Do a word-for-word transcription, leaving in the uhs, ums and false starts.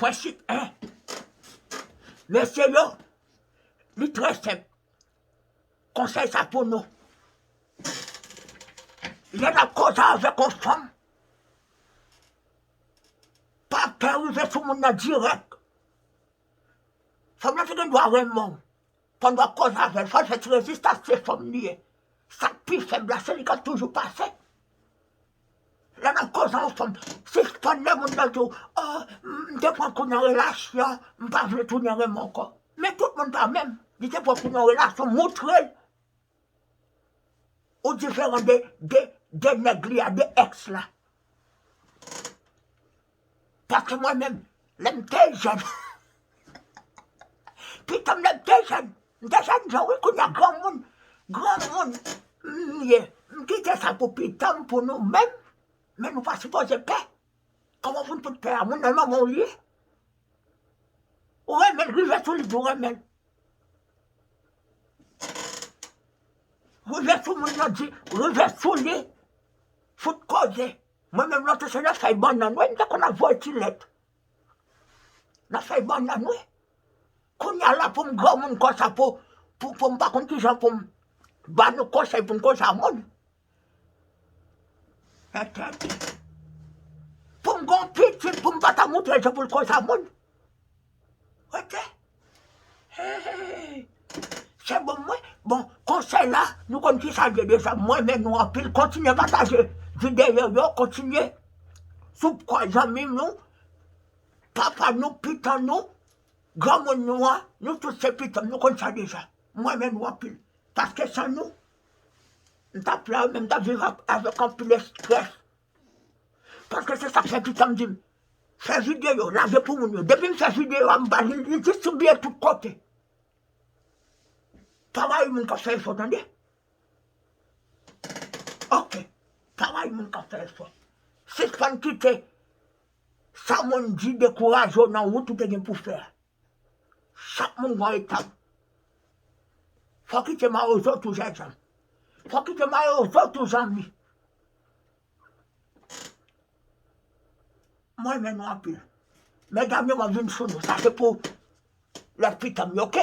Prensip en. Mesye yo, li trè senp. Konsèy sa pou nou. Lè n ap koze avèk yon fanm, pa pè rive sou moun nan dirèk. Fanm nan te gen dwa renmen w. Pandan w ap koze avè l, fò l fè ti rezistans, se fanm li ye. Sa k pi fèb la, se li k ap toujou pase. Lè n ap koze yon fanm, sispann lè moun nan di w, oh, m te pran kou nan relasyon, m pa vle tounen renmen w ankò. Men tout moun pa menm. Li te pran kou nan relasyon, moutre l ou diferan de, de, de nèg li a, de èks la. Paske mwen menm, lè m te jèn, pitan m lè m te jèn, m te jèn jan wi, kounye a granmoun, granmoun m ye. M kite sa pou pitan m, pou nou menm, men nou pa sipoze pè. Kòman pou n tout pè a? Moun nan manman w li ye. Ou renmen l, rive sou li, di w renmen l. Rive sou moun nan, di, rive sou li. Fout koze. Mwen menm, lòt se nan fèy bannann, wi, m te konn ap voye ti lèt. Nan fèy bannann, wi. Kounye a la, pou m granmoun konsa, pou, pou, pou m pa konn kijan pou m ba nou konsèy pou n koze a moun. Entèdi. Pou m gen yon pitit, pou m pa ta moutre l jan pou l koze a moun. Ok. Hey. Se bon, mwen. Bon, konsèy la, nou konn kisa l ye deja. Mwen renmen nou anpil. Kontinye pataje videyo yo, kontinye. Sou kwa zanmi nou, papa nou, pitan nou, granmoun nou an, nou tout se pitan, nou konn sa deja. Mwen renmen nou anpil. Paske san nou, m t ap la, men m t ap viv ak, avèk anpil estrès. Paske se sa k fè pitan m di m, fè videyo, lage pou moun yo. Depi m fè videyo a, m ba li, li distribiye tout kote. Pa rayi moun k ap fè efò, tande. Ok. Pa rayi moun k ap fè efò. Sispann kite sa moun di dekouraje w nan wout ou te gen pou fè a. Chak moun gon etap. Fò kite mawozo tou, jènjan. Fò kite mawozo tou, zanmi. Mwen renmen nou anpil. Medam yo, m ap vin sou nou. Sa se pou lòt pitan m yo, ok?